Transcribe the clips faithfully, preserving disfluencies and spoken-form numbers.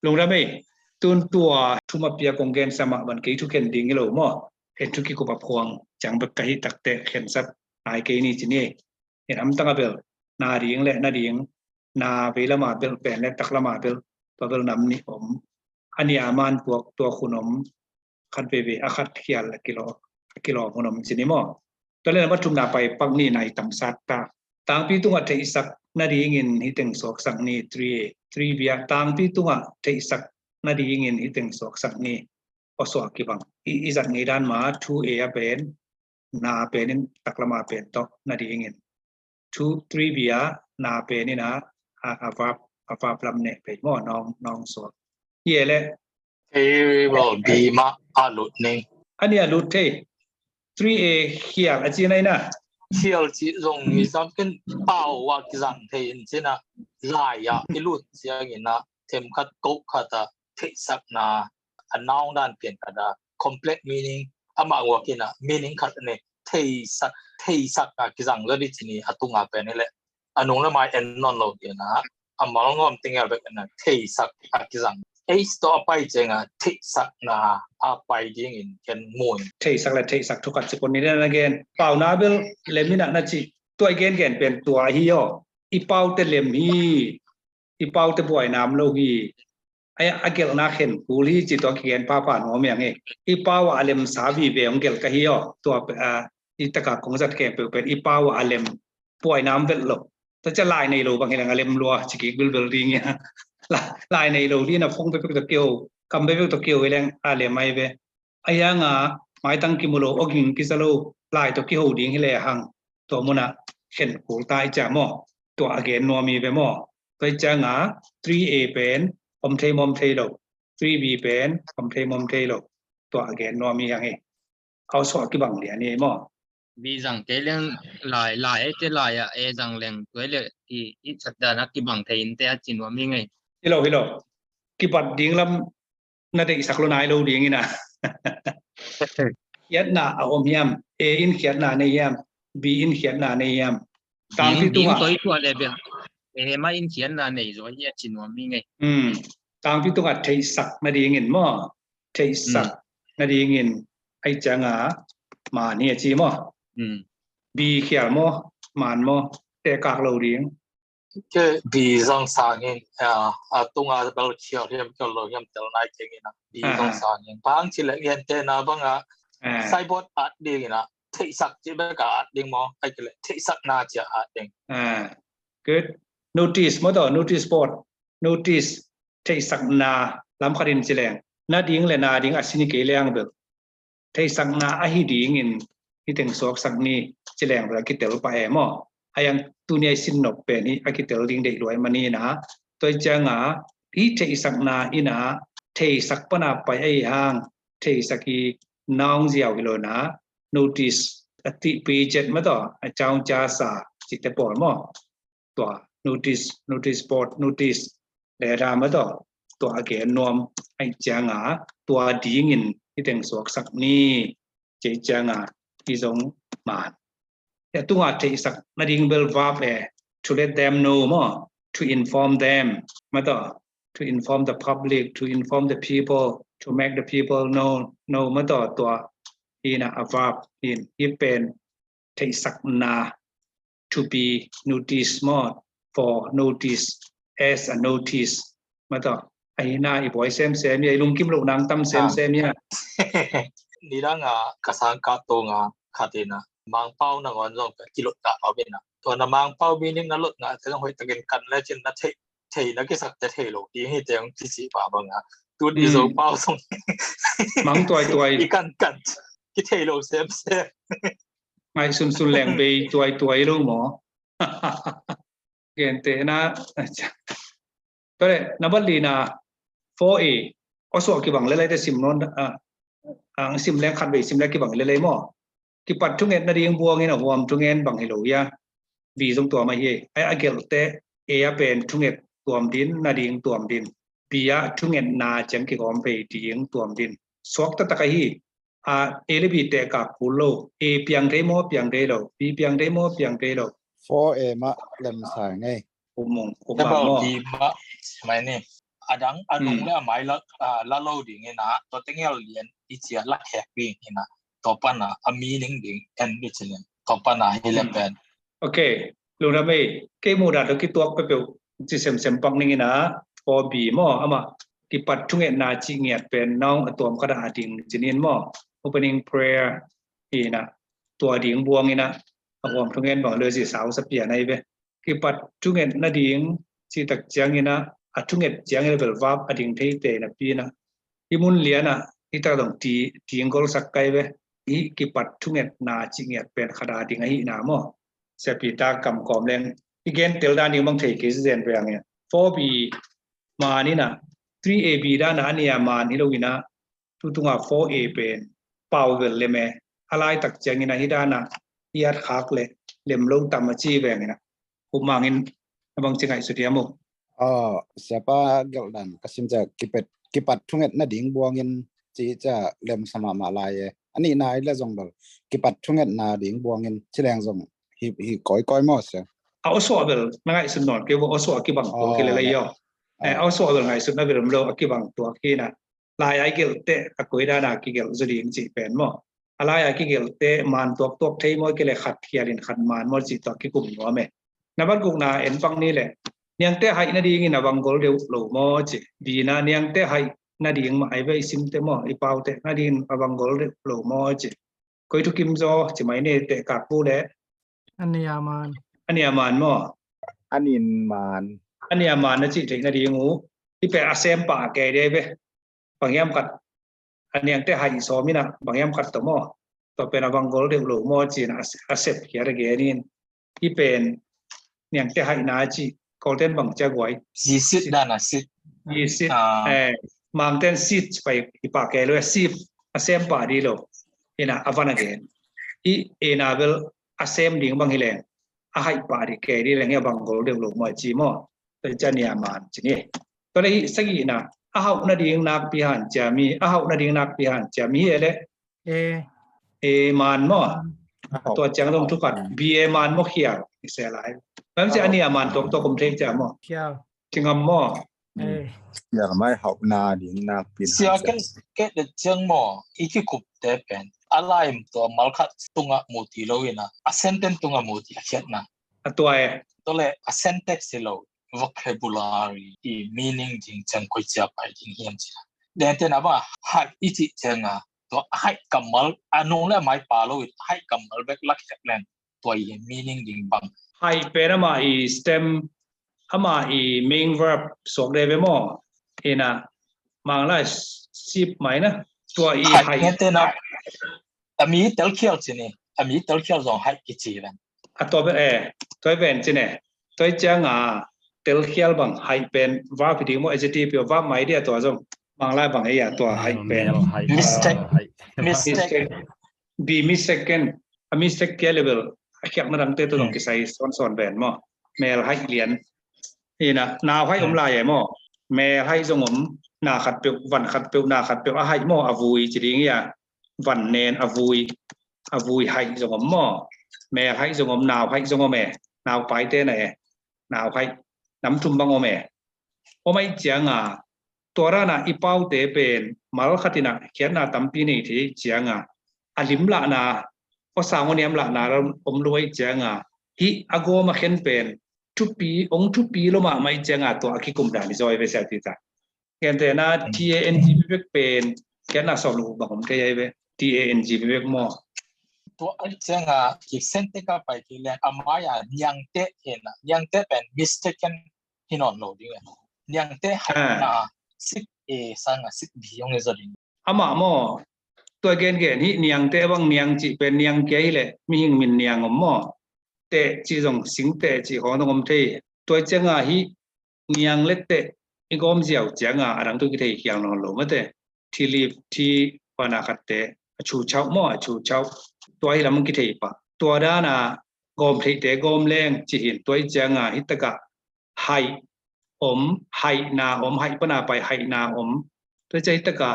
Lungdam ei, tun tua thum a pia kong gen sa mah bang kei thukhen ding hi lo maw. Kei thu kikup a phuang ciang bek ka hi takte khensat nai kei ni ci ni. Hi namtang a bel, na ding le na ding, na vei lama bel pen le tak lama bel, tua bel nam nih om. A nih a man tuak, tuak hun om, khat veivei a khat khial a kilawm, a kilawm hun om ci ni maw. Tua le na pathum na pai pak ni, nai tamsat ta. Tangpi tungah theihsak nadingin hi teng suaksak ni, three A, three B ah. Tangpi tungah theihsak nadingin hi teng suaksak ni. Aw suak kibang. I, i zat ngei dan ma, two A a pen, na pen in, tak lama pen tawh nadingin. Two, three B ah, na pen in a, a, a verb, a verb lam ne pei maw, nawng, nawng suak. Hi e le. Thei bel B mah a lut ning. A nih a lut thei. Three A khial a ci nai na. Khial ci zong mi sam ken pau a kizang thei in ci na. Lai ah i lut ciangin a themkhat koh khat a theihsakna a noun dan pian khat a complete meaning, amah ngua khin a meaning khat a ne, theisak, theisakna kizang zaw di ci ni a tunga pen hi le. A nung le mai en nawn lo khin a, a mal ngawm teng el bek en a theisak a kizang. Ei sto a pai ciang a theihsakna a pai dingin ken mu ing. Theisak le theihsak thu khat ci pon ni den a gen. Pauna bel lem in a na ci. Tua i gen gen pen tua hi aw. I paute lem hi. I paute buai nam lo hi. Ai, a gelhna khen kul hi ci tua kigen papa nuam iang e. I pau a lem sa vive ong gelh ka hi aw. Tua, a, i taka kong zat khempeuh pen i pau a lem buai nam vet lo. Tua cia lai nei lo bang hi leng a lem lua ci kik bilbil ding ia. La-, lai nei lo ding a phone pepek tua keu, kam pepek tua keu hi leng a lem ai ve. A iang a maitang kimu lo, awging kiza lo, lai tua kiho ding hi le hang. Tua mun a khen kul ta i cia maw. Tua a gen nuam i ve maw. Tua i ciang a three A pen om thei mawm thei lo. Three B pen om thei mawm thei lo. Tua a gen nuam i hang e. Au suak kibang lian i maw. B zang kei leng lai, lai e te lai a, A zang leng tua le i, i chat dan a kibang thei in te a ci nuam i ngei. Hi lo, hi lo. Kibat ding lam na deihsak lo nai lo ding in a. Khiatna a om hiam? A in khiatna nei hiam? B in khiatna nei hiam? Tangpi ding, ding tungah. Toi tua le bel. A mah in khiatna nei zaw hi a ci nuam i ngei. Hmm. Tangpi tungah theihsak nadingin maw. Theihsak nadingin ai ciang a man hi a ci maw. Hmm. B khial maw, man maw, tehkak lo ding. Ke B zong sang in, a, a tunga bel khial hiam khial lo hiam tel nai keng in a, B zong sang in. Bang ci le ngen te na bang a, signboard at ding in a, theihsak ci bek a at ding maw, ai ke le theihsakna ci a at ding. Good. Notice maw tawh, notice board. Notice, theihsakna lam khat in ci leng. Na ding le na ding a sin hi kei leng bel. Theihsakna ahi dingin hi teng suaksak ni ci leng bel a kitel pah e maw. A iang tuni a i sin nop pen hi a kitel ding deih luai mani na. Tua i ciang a hi theihsakna in a theisak pan a pai ahi hang, theisak hi noun ziau hi lo na. Notice a ti pi jet maw tawh, a caung ca sa ci te pawl maw. Tua notice, notice board, notice letter maw tawh, tua a gen nuam ai ciang a tua dingin hi teng suaksak ni ci ciang a hi zong man. A tunga theihsak nading bel verb e, to let them know maw, to inform them maw tawh, to inform the public, to inform the people, to make the people know, know maw tawh, tua hi na a verb hi in, hi pen theihsakna, to be noticed maw, for notice, as a notice maw tawh. Ahi na i buai semsem ia, i lungkim loh nang tam semsem ia. Nidang a ka sang ka tong a khat in a Mangpau nangawn zong ka kilot ka om in a. Tua na Mangpau meaning na lot ngah te zong hoih takin kan le cin na thei, thei na kisak te thei lo ding hi te hong kici pa bang a. Tun i Zo pau zong Mang tuai tuai. I kan kan kithei lo semsem. Ngai sunsun leng bei tuai tuai lo maw. Gente na. Tua le, na bat li na four A. Aw suak kibang lelei te sim non, a, ang sim leng khat vei sim leng kibang lelei maw. Kipat thunget nading buang in a huam thungen bang hi lo ia. B zong tua mah hi. Ai a gelhte A a pen thunget tuam din, nading tuam din. B a thungetna ciang kigawm vei ding tuam din. Suak taktak ahi. A, A le B tehkak kul lo. A piang thei maw, piang thei lo. B piang thei maw, piang thei lo. Four A mah lemsai ngei. Kum mung, kum mung maw. B mah mai ni. A dang a nung le a mai la, ah, la lo ding ina, tua tengel lian i cia la khek ding ina, tua pana a meaning ding en di cilin, tua pana hi le pen. Ok, lungdam ei, kei muhdah tawh kituak peuhpeuh ci semsem pak ning ina, four B maw, amah kipat thungetna cih ngiat pen nong a tuam khat a ding cinin maw, opening prayer ina, tua ding buang ina, a huam thungen bang lo ci sau sa pian ai ve. Kipat thunget nading cih tak ciang ina, a thunget ciang ina bel verb a ding thei te napi ina, i mun liana i tak dong ti, ti ing gol sak kai ve. I kipat thungetna cih ngiat pen khat a ding ahi na maw? Sia Peter kam kawm leng i gen tel dan ding bang thei kei zen ve ang ina. Four B man ina, three A B dan a nia man hi lo ina, tutunga four A pen pau vel lem e. A laitak ciang ina hi dan a i at khak le lem lo tam a ci veng ina. Kup mangin a bang ci ngaihsut hiam uh? Aw, siapa gelh dan ka sim cia kipat, kipat thunget nading buangin ci cia lem sa mahmah lai e. A nihna i le zong bel kipat thungetna ding buangin ci leng zong hi, hi kawikawi maw sia? A awsuah bel na ngaihsut nawn kei vo, awsuah a kibang tua kei le lai aw. A awsuah bel ngaihsut na bel om lo, a kibang tua kei na. Lai ai gelh teh a koi dan a kigelh zaw ding cih pen maw? A lai a kigelh teh man tuaktuak thei maw, kei le khat khial in khat man maw cih tua kikum nuam e. Na bat gukna en pang ni le, niangte haih nadingin a bang gol deuh lo maw ci. Dina niangte haih nading mah ai ve i simte maw, i paute nadingin a bang gol deuh lo maw ci. Koi thukim zaw ci mai ni teh kak bu le. A nia man. A nia man maw? A nin man. A nia man na cih theih nading uh. I pe a sem pah kei dei ve. Bang hiam khat a niangte haih sawm ina, bang hiam khat tawh maw? Tua pen a bang gol deuh lo maw ci ina, a sep hiat a gen in. I pen niangte haihna ci, Kawlten bang cia guai. Zisit dan a sit. Zisit. Mangten sit pai i pah kei lo, sip a sem pah di lo. Ina a van a gen. I ina bel a sem ding bang hi leng a haih pah di kei di leng hi a bang gol deuh lo maw ci maw? Tua hi cia nia man ci ni. Tua le hi sagihna, a hauh nading nakpi hanciam hi, a hauh nading nakpi hanciam hi e le. E. E man maw? Tua ciang dong thu khat B A man maw khial i se lai. Bang cia a nia man tuaktuak om thei cia maw? Khial. Ci ngam maw? Sia mai hauhna ding nakpi sia ken ket de ciang maw, i kikupte pen a laim tua mal khat tungah muti lo ina, a sentence tungah muti a khiatna. A tua e. Tua le a sentence hi lo, vocabulary i meaning ding ciang koi cia pai ding hiam cia. Dente na ba haih i cih cianga tua haih kammal a nung le mai pa lo i haih kammal bek lak khiat leng tua i meaning ding bang. Haih pen ama i stem, ama i main verb suak de ve maw? Ina Manglai sip mai na tua i haih. Haih nge te na a mi telkhial ci ni, a mi telkhial zong haih kici ven. A tua pen e, tua i ven ci ne, tua i cianga telkhial bang haih pen verb hi ding maw, adjective verb mai dia tua zong Manglai bang e a tua haih pen. Mistake. Mistake. Be mistake ken. A mistake kia level a khiakna dangte tu zong kisai sawnsawn ven maw? Mel haih lian. Ina nau haih om lai e maw? Mel haih zong om, na khat peuh, van khat peuh, na khat peuh a haih maw, a vui ci ding ia. Van nen a vui, a vui haih zong om maw? Mel haih zong om, nau haih zong om e. Nau paite na e. Nau haih nam thum bang om e. Om aih cianga tua dana i paute pen mal khatina khiatna tampi nei thei cianga a lim lahna, aw sang aw niam lahna om luai cianga hih a gawm a khen pen thupi, ong thupi lo mahmah i cianga tua a kikum dan i zawi ve sia ti ta. Kentena T A N G bek pen khiatna sawm lo bang om thei ai ve. T A N G bek maw? Tua a cianga ki sentence ka pai ki le a mai a niangte hena, niangte pen mistake kan hi nawn lo ding e. Niangte haihna sik e sanga sik bi ong e zaw ding. Amah maw? Tua gengen hi niangte bang niang cih pen niang kia hi le mihing min niang om maw? Teh cih zong sing teh cih khawng zong om thei. Tua cianga hi niang le teh i gawm ziau cianga a dang tu kithei khial nawn lo mate. Thi lip thi pana khatte a chu chauh maw, a chu chauh. Tua hi lam kithei pah. Tua dana gawm theite gawm leng ci hin tua i cianga hi taka haih om, haihna om, haih pana pai haihna om. Tua cia hi taka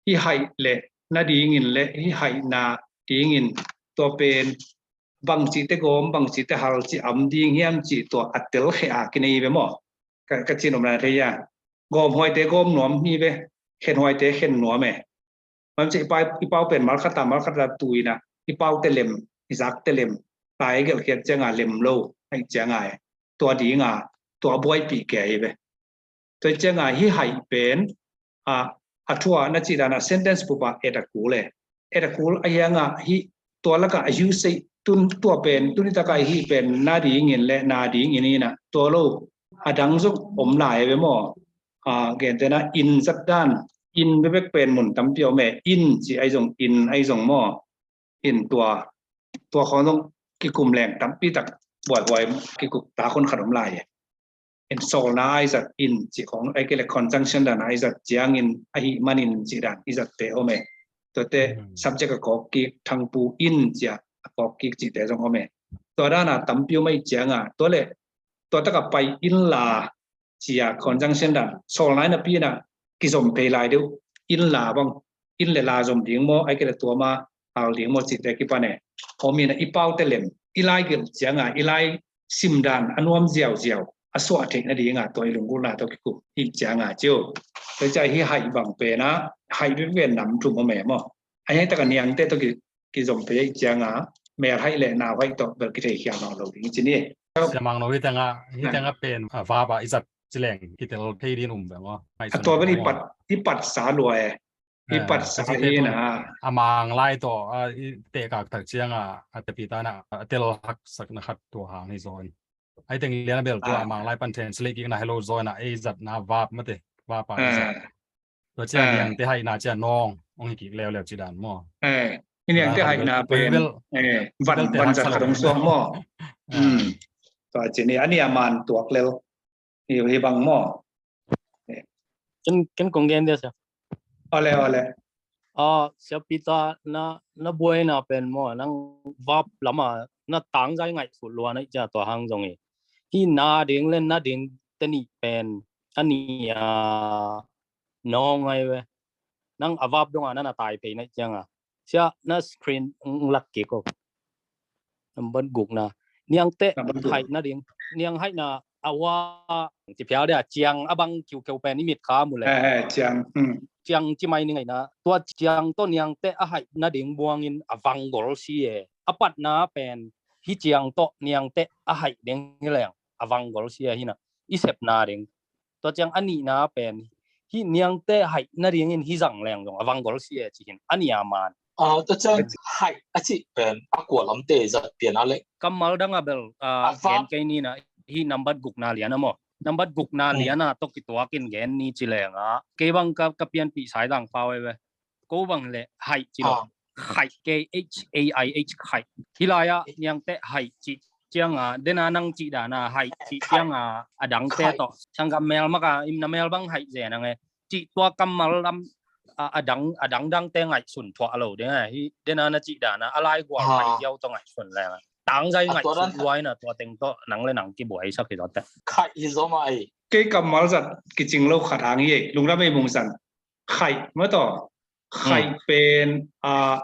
hi haih le nadingin le hi haihna dingin tua pen bangcite gawm, bangcite hal ci am ding hiam ci tua a telkhia kinei ve maw? Ka, ka cin om lai thei ia. Gawm huaite gawm nuam hi ve, khen huaite khen nuam e. Mam ci i pau, i pau pen malkhata, malkhata tuina, i pau te lem, i zak te lem, tai gelh khiat cianga lem lo, ai cianga e. Tua dinga, tua buaipih kei ve. Tua cianga hi hai pen, a, a thua na ci dana sentence pupa et a kul e. Et a kul a hianga hi tua laka a use tun tua pen, tuni taka hi pen na dingin le na dingin ina tua lo. A dang zong om lai ve maw. A, gentena in zat dan, in bebek pen mun tampi om e, in ci ai zong, in ai zong maw. In tua, tua khong zong kikum leng tampi tak buaihuai kikup ta khon khat om lai e. In sawlna ai zat in ci khong ai kele conjunction dan ai zat ciangin ahi manin ci dan i zat te om e. Tuate subject a kawk kik thangpu in cia a kawk kik ci te zong om e. Tua dana tampi om ai cianga tua le tua taka pai in la cia conjunction dan sawlna ina pina kizom pei lai deuh in la bang in le la zom ding maw ai kele tua ma hal ding maw ci te kipan e. Om ina i pau te lem i lai gelh cianga i lai simdan a nuam ziauziau a suah theih nadinga tua i lunggulhna tawh kikum hi cianga ciu. Tua cia hi haih bang pena haih bek ven nam thum om e maw. A hiai taka niangte tawh ki, kizom pei cianga mel haih le nau haih tawh bel kithei khial nawn lo ding ci ni. Siamang no hi tanga, hi tanga pen a vapa i zat cileng kitel thei din um ve maw. A tua bel i pat, i pat sa lua e. I pat sa hi na. A mang lai tawh a i tehkak tak cianga a tepi tana a tel hak sakna khat tua hang hi zaw in. Ai teng lian a bel tua a mang lai pan translate kikna hello zaw ina ei zatna vap mate vapa ei zat. Tua ciang niangte haihna ciang nawng ong hi kik leuleu ci dan maw. I niangte haihna pen van, van zat khat ong suak maw. Tua ci ni a ni a man tuak lel. Hi, hi bang maw. Ken, ken kong gen dia sia. Ole, ole. A, sia Peter na, na buaina pen maw, nang vap lama na tangzai ngaihsut lua na i cia tua hang zong i. Hi na ding le na ding te nih pen a ni a nawng ai ve. Nang a vap donga na na tai pei na i cianga. Sia na screen ng lak kik o. Number gukna. Niangte haih nading. Niang haihna a wa ci phial dia ciang a bang kiukeu pen i mit kha mu le. Ciang ci mai ni ngaihna. Tua ciang tawh niangte a haih nading buangin a vanggol si e. A patna pen hi ciang tawh niangte a haih ding hi leng a vanggol si e hina. I sepna ding. Tua ciang a nihna pen hi niangte haih nadingin hi zang leng zong a vanggol si e ci hin a nia man. Tua ciang haih a cih pen a kua lamte zat pian a le. Kammal dang a bel gen kei nina hi nambat gukna lian a maw. Nambat gukna lian a tawh kituakin gen ni ci leng a kei bang ka pianpih saizang pau e ve. Ko bang le haih ci lo. Khaih, K H A I H, khaih. Hi lai-ah niangte haih cih cianga dena nang cih dana haih cih cianga a dangte tawh sanggam mel maka imna mel bang haih zen ang e. Cih tua kammal lam a dang, a dangdangte ngaihsun thuah lo ding a hi dena na cih dana a laigual haih ziau tawh ngaihsun leng a tangzai ngaihsun luaina tua teng tawh nang le nang kibuaisak hi zawte. Khaih hi zaw mah ei. Kei kammal zat kicing lo khat hang hi ei. Lungdam ei Mungsan. Khaih mah tawh. Khaih pen a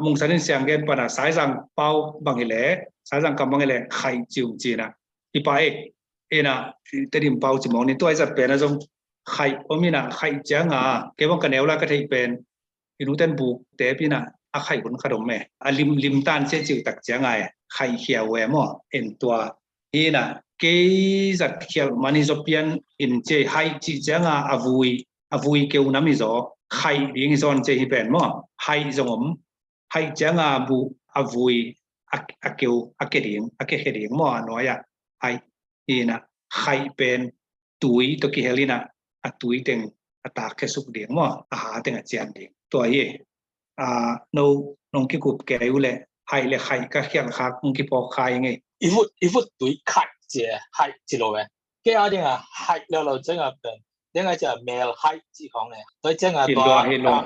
Mungsan in siang gen pana saizang pau bang hileh saizang kam bang hileh khaih ciu cina. Hi pa ei ina Tedim pau ci mawng ni tua i zat pen a zong khaih om ina khaih cianga kei bang ka neu lai ka theih pen i nuten buk tep ina a khaih hun khat om e a lim lim tan cia ciu tak cianga e khaih khiau e maw en tua hi ina kei zat khialh mani zaw pian in cia haih cih cianga a vui a vui keu nam hi zaw khaih ding hi zaw an cia hi pen maw haih zong om haih cianga bu a vui a keu a ke ding a ke khe ding maw a nuai ah haih hi ina khaih pen tui tawh kihel ina a tui teng a tak khe suk ding maw a ha teng a cian ding tua hi. No nong kikup kei uh le haih le khaih ka khialh khak hong kipawk khai ngei. I vut i vut tui khaih cia haih ci lo e. Kei a dinga haih lo lo cianga pen dinga cia mel haih ci khong e. Toi cianga tua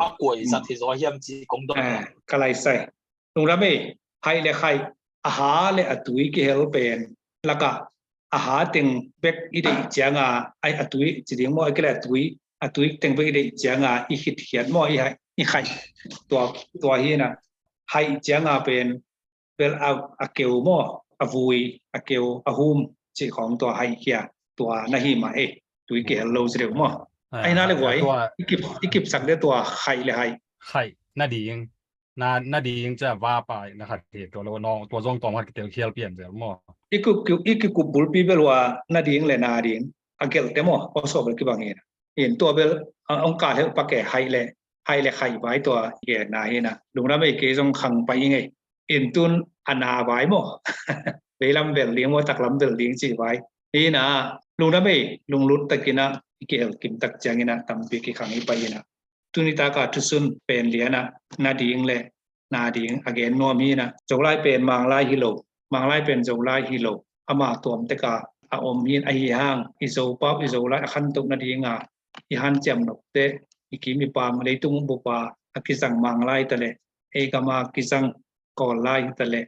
a kuai zat hi zaw hiam ci kong dong. Ka lai sai. Lungdam ei, haih le khaih a ha le a tui kihel pen laka a ha teng bek i deih cianga ai a tui ci ding maw a kile a tui a tui teng bek i deih cianga i khitkhiat maw i haih i khaih tua tua hi ina haih cianga pen bel a keu maw a vui a keu a hum cih khawng tua haih khia tua na hi mah ei tui kihel lo ci deuh maw. Ai na le guai. I kip i kip sak de tua khai le hai. Khai na ding. Na na ding cha va pa na khat ke tua lo no tua zong tawm khat ke tel khial pian zel mo. I kup i kikup bulpi bel wa na ding le na ding a gelh te mo. Aw so bel kibang hi na. In tua bel ong ka hel pa ke hai le hai le khai vai tua i gen na hi na. Lungdam ei kei zong khang pai i ngei. In tun a na vai mo. Veilam bel ding mo taklam bel ding ci vai. Hi na lungdam ei lunglut takin a i kihel kim tak ciangin a tampi kikhang i pai hi na. Tuni taka thusun pen lian a na ding le na ding a gen nuam hi na. Zolai pen Manglai hi lo. Manglai pen Zolai hi lo. Ama tuam teka a om hi na ahi hang i Zopau i Zolai a khantoh na ding a i hanciam nokte i kim i pam leitung bupa a kizang Manglai ta le ei gama kizang Kawl lai ta le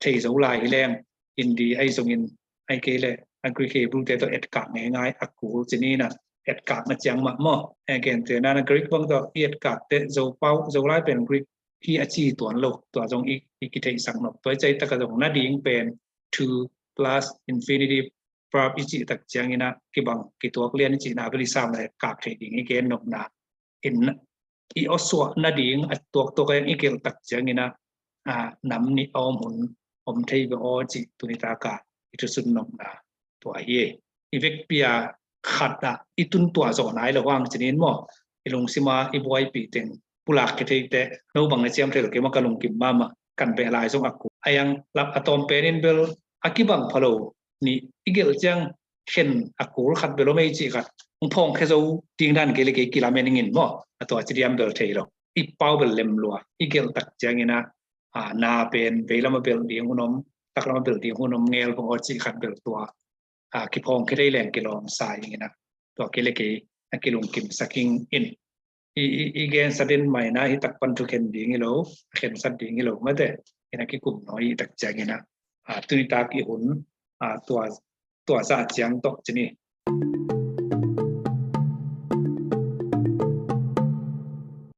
thei Zolai hi leng Hindi ai zongin ai kei le a Greek Hebrew te tawh etkak ngeingai a kul ci ni na etkak na ciang mah maw. Ei gen te na na Greek bang tawh i etkak te Zopau Zolai pen Greek hi a ci tuan lo tua zong i i kitheihsak nop tua i cai taka zong na ding pen two plus infinitive verb i cih tak ciangin a kibang kituak lian i cihna bel i sam le kak thei ding i gen nopna in i awsuah nading a tuaktuak a i gelh tak ciangin a nam nih a om hun om thei ve aw cih tuni taka i thusun nopna tua hi. I vekpi a khat ah i tun tua zawh nai lo hang cinin maw i lungsima i buaipi teng pulak kithei te no bang na ciam thei lo kei ma ka lungkim mahmah kan beh lai zong a ku a yang lap a tawm penin bel a kibang pha lo nih i gelh ciang khen a kul khat bel om ei cih khat hong phawngkhe zo ding dan kei le kei kilamen ingin maw a tua ci diam bel thei lo i pau bel lem lua i gelh tak ciangin a na pen veilam a belh ding hun om taklam a belh ding hun om ngel bang aw cih khat bel tua kiphawngkhe thei leng kilawm sa ingin a tua kei le kei a kilungkim sak ingin i i i gensat in maina hi tak pan thu khen ding hi lo khensat ding hi lo mate ina kikum nawi hi tak ciangin a tuni tak i hun tua tua zah ciang tawh cini